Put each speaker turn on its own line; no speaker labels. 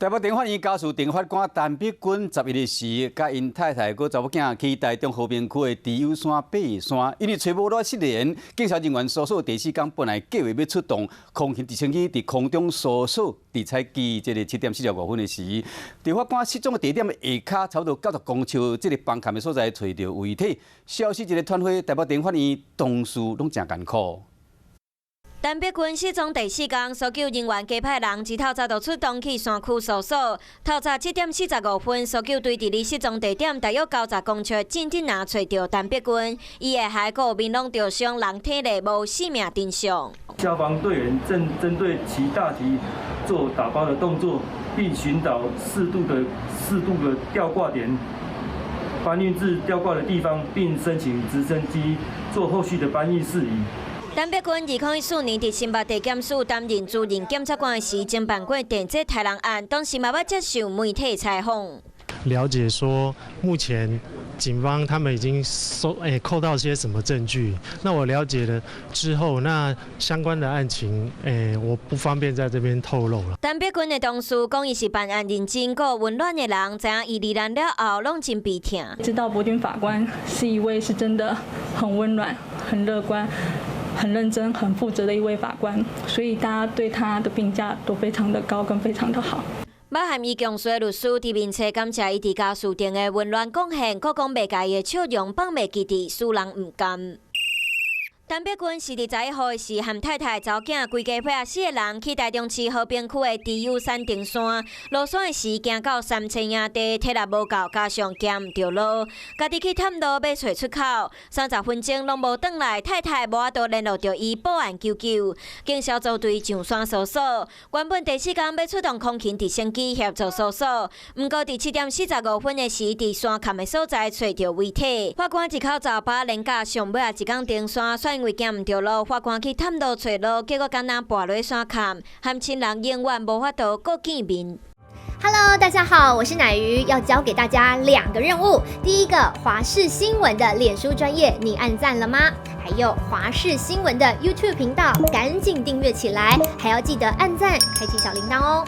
台北地法院家事庭法官陳碧君11日時，佮𪜶太太佮查某囝去台中和平區的豬友山爬山，因為揣無路失聯，警消人員搜索第四工本來計劃欲出動空勤直升機佇空中搜索，佇早起這个7點45分的時，佇法官失蹤的地點下跤差不多90公尺，這个崩崁的所在揣著遺體。消息一个傳開，台北地法院同事攏誠艱苦。
陳碧君失蹤第四工，搜救人員加派人，一透早就出動去山區搜索。透早7點45分，搜救隊佇咧失蹤地點大約90公尺，進鎮仔揣著陳碧君，伊的骸骨面攏著傷，人體內無生命徵象。
消防隊員正針對其大體做打包的動作，並尋找適度的吊掛點，搬運至吊掛的地方，並申請直升機做後續的搬運事宜。
陳碧君2014年佇新北地檢署擔任主任檢察官時，偵辦過電子殺人案，當時嘛捌接受媒體採訪。
了解說，目前警方他們已經收扣到些什麼證據？那我了解了之後，那相關的案情我不方便在這邊透露了。
陳碧君的同事講，伊是辦案認真、閣溫暖的人，知影伊罹難了後，攏真悲痛。
知道柏君法官是一位是真的很溫暖、很樂觀、很認真、很負責的一位法官，所以大家對他的評價都非常的高，跟非常的好。
包含伊共事的律師佇面冊感謝伊佇家事庭的溫暖貢獻，閣講袂共伊的笑容放袂記佇，使人毋甘。陳碧君是佇11號時，和太太、查某囝規家伙仔四个人去台中市和平區的豬友山登山。落山的時行到3000營地，體力無夠，加上行毋著路，家己去探路欲揣出口。30分鐘攏無轉來，太太無法度聯絡著伊，報案求救。警消組隊上山搜索，原本第四工欲出動空勤直升機協助搜索，毋過佇7點45分的時，佇山崁的所在揣著遺體。法官一口走把連假上尾仔一工登山，煞因為行毋著路，法官去探路揣路，結果敢若跋落山崁，和親人永遠無法度閣見面。
Hello，大家好，我是乃瑜，要交給大家兩個任務。第一個，華視新聞的臉書專頁，你按讚了嗎？還有華視新聞的 YouTube 頻道，趕緊訂閱起來，還要記得按讚，開啟小鈴鐺哦。